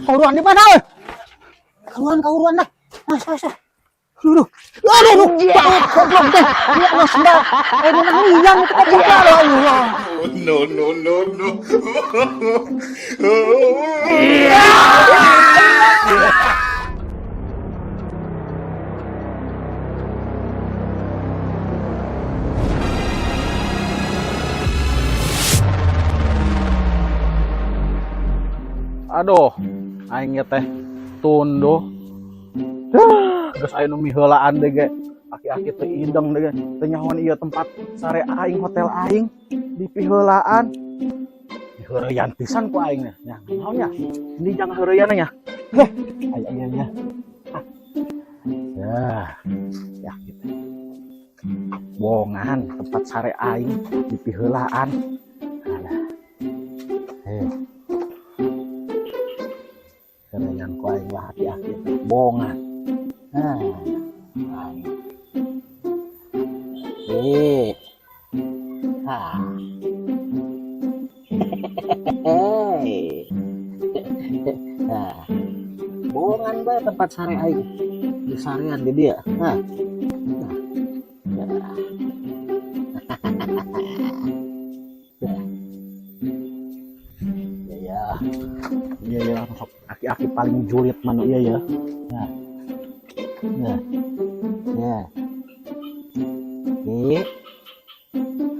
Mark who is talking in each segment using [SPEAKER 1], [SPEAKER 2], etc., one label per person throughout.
[SPEAKER 1] Kauruan di mana euy? Kauruan, kauruan dah. Ah, saya, saya. Aduh, aduh. Aduh, aduh. Goblok teh. Ya Allah, sendal. Eh, dia hilang itu goblok ya Allah.
[SPEAKER 2] No, no, no, no.
[SPEAKER 3] Aduh, aing ge teh tunduh. Geus aya nu miheulaan deui ge. Aki-aki teh ideng deui ge. Teu nyahoan ieu tempat sare aing, hotel aing dipiheulaan. Diheureyan pisan ku aing nya. Nya, naon nya? Ini jangan heureyan nya. Heh, aya ieu nya. Ah. Ya, ya gitu. Bongan tempat sare aing dipiheulaan. Alah. Heh. Heureyan ku aing lah aki-aki teh. Bongan. Nah, aing. Eh. Ah. Hei. Nah, bongan bae tempat sare aing. Di sarean di dia. Nah. Nah. Ya. Ya. Ya ya. Iya ya, sok aki-aki paling julid manu iya ya. Nah. Nah. Ya. Eh.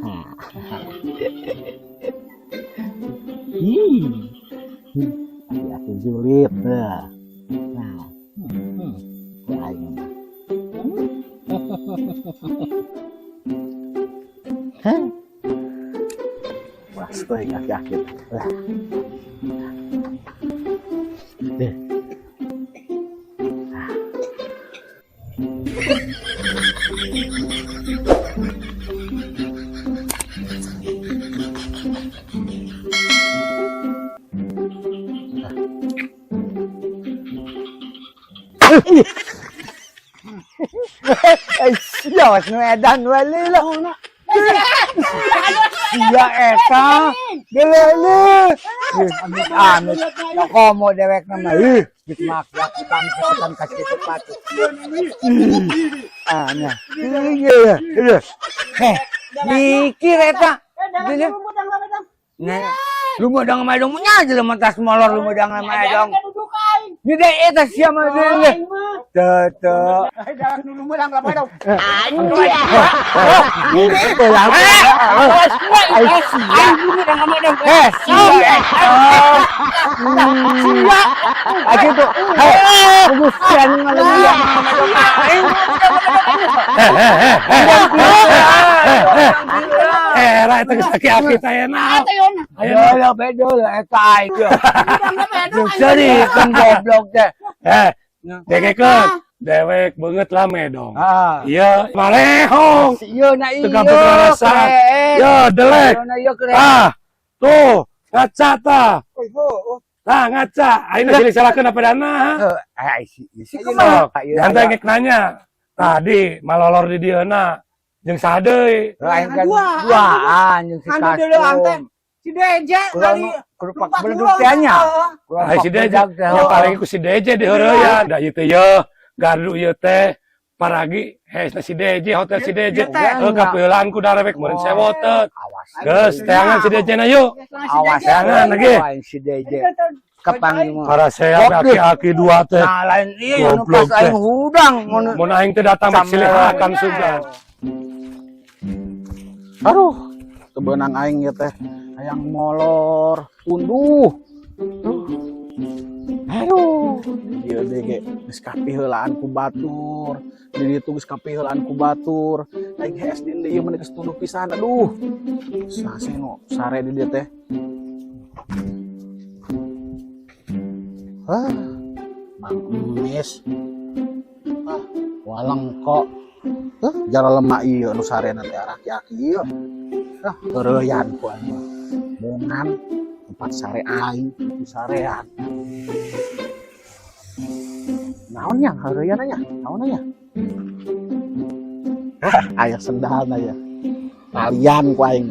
[SPEAKER 3] Ha. Ih. Aki-aki julid. Nah. Nah. Ku aing mah. Hah? Wah, teuing aki-aki. Lah. Deh.
[SPEAKER 1] Eh, sia was nu edan we lila. Sia eta. Gelele. Amit amit. Ya komo dewek mah. Ih, geus mak bang setan ka kitu patut. Ah, nya. Iya, iya. Heh, mikir eta. Gini. Nah, lumedang mah dong nya jelema tas molor lumedang mah dong. Ini deh eta sia mah deh. Teu teu.
[SPEAKER 3] Anjir.
[SPEAKER 1] Eh, sia eta. Sia. Aja tuh. Hei, kubusan ngaleuya.
[SPEAKER 4] Era eta geus aki-aki teh naon.
[SPEAKER 1] Ayo, bedol eta aing. Jeung seuri kan goblok teh.
[SPEAKER 4] Eh, dengekeun. Dewek beungeut lame dong.
[SPEAKER 1] Ah.
[SPEAKER 4] Ieu malehong.
[SPEAKER 1] Ieu na ieu.
[SPEAKER 4] Teu gampang rasa. Yo, delek.
[SPEAKER 1] Ieu na ieu keren.
[SPEAKER 4] Ah, tuh, ngaca tah. Tah, ngaca. Ayeuna silih salahkeun apa dana?
[SPEAKER 1] Eh, si si kumaha?
[SPEAKER 4] Sok, jangan ngek nanya. Tadi malolor di dieu na jeung saha deui?
[SPEAKER 1] Lain kan duaan jeung si Kasum.
[SPEAKER 5] Si Deje
[SPEAKER 1] Kurang
[SPEAKER 5] kali
[SPEAKER 1] kerupak beleduk teh nya.
[SPEAKER 4] Ah, si Deje. Ya paling ku si Deje diheureyan. Da ieu teh yeuh, gardu ieu teh paragi hesna si Deje, hotel si Deje. Heuh, kapeulaan ku darewek meureun sewotet.
[SPEAKER 1] Awas.
[SPEAKER 4] Geus, teangan si Deje na yuk.
[SPEAKER 1] Awas.
[SPEAKER 4] Jangan lagi.
[SPEAKER 1] Awas si Deje. Kapanggih mah.
[SPEAKER 4] Para saya aki-aki dua teh.
[SPEAKER 1] Nah, lain ieu nu
[SPEAKER 4] Goblok
[SPEAKER 1] pas aing
[SPEAKER 4] teh.
[SPEAKER 1] hudang mun
[SPEAKER 4] Mun aing teh datang
[SPEAKER 1] Sama-
[SPEAKER 4] mek silih hakan sugan.
[SPEAKER 3] Aduh, kebenang aing ya teh. Hayang molor, unduh. Duh. Aduh, ieu deui ge geus kapiheulaan ku batur. Di ditu geus kapiheulaan ku batur. Aing hees di ieu mah geus tunduh pisan. Aduh. Sase nu sare di dieu teh. Hah, Mang Emis. Ah, walang kok. Hah, jara lemak ieu nu sarena teh aki-aki ieu. Ah, heureyan ku aing. Bongan tempat sare aing di sarean. Naon nya heureyan nya? Naon nya? Ah, aya sendalna ya. Talian ku aing.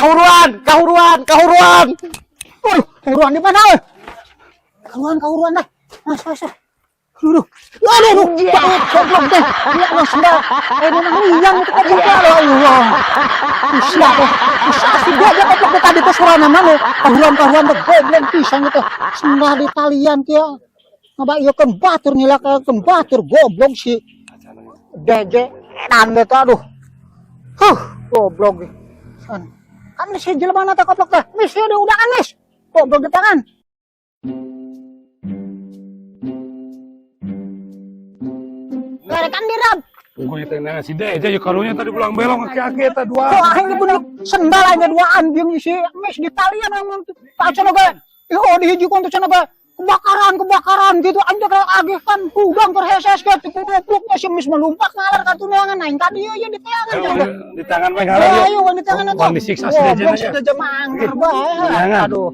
[SPEAKER 3] Kahuruan, kahuruan, kahuruan.
[SPEAKER 5] Waduh, kahuruan di mana euy? Kahuruan, kahuruan dah. Mas, mas. Aduh, aduh, aduh, banget goblok teh. Ya Allah, sendal. Eh, mana liang itu goblok ya Allah. Bisa teh. Bisa sih dia dia goblok teh tadi teh surana mana? Kahuruan, kahuruan teh goblok pisan teh. Sendal di talian teh. Ngaba ieu keun batur nyilakakeun batur goblok si DJ edan teh aduh. Huh, goblok. San. Kan si jelema na teh goblok teh. Mis ieu udahan mis. Goblok di tangan. Kan dirab.
[SPEAKER 4] Tunggu ieu teh neangan si DJ yeuh karunya tadi pulang belong aki-aki eta dua.
[SPEAKER 5] Kok aing bener sendal aing duaan jeung si mis di talian aing cenah ge. Ih, oh dihijikeun teh cenah ge. Kebakaran, kebakaran gitu aing teh agih kan hudang keur heses ge teu si mis melumpat ngalar ka neangan aing ka dieu ye di teangan cenah ge.
[SPEAKER 4] Di tangan mah ngalar.
[SPEAKER 5] Ayo di tangan eta.
[SPEAKER 4] Wan disiksa si DJ
[SPEAKER 5] Goblok si DJ mah angker bae. Aduh.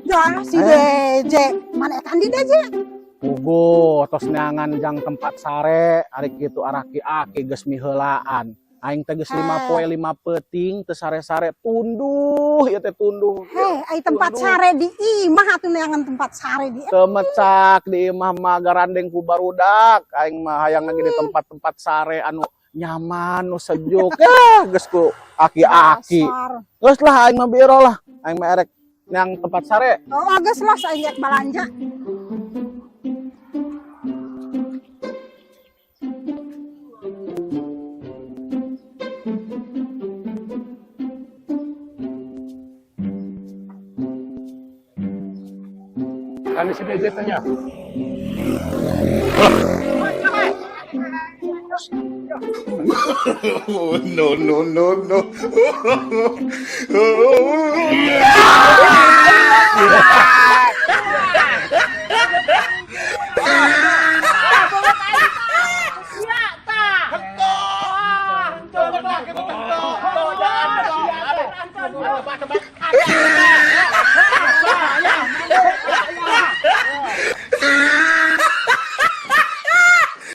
[SPEAKER 6] Ya, si DJ. Mana etan di DJ?
[SPEAKER 3] Puguh tos neangan jang tempat sare ari kitu araki-aki geus miheulaan. Aing teh geus 5 poe 5 peuting teu sare-sare, tunduh ieu teh, tunduh.
[SPEAKER 6] Hei, ai tempat sare di imah atuh, neangan tempat sare di
[SPEAKER 3] Teu mecak di imah mah, garandeng ku barudak. Aing mah hayang lagi di tempat-tempat sare anu nyaman, nu sejuk. Ya geus ku aki-aki.
[SPEAKER 6] Dasar.
[SPEAKER 3] Geus lah, aing mah biro lah. Aing mah erek yang tempat sare.
[SPEAKER 6] Oh, geus lah, saya rek balanja.
[SPEAKER 4] Kan si DJ teh nya.
[SPEAKER 2] Oh, no, no, no, no.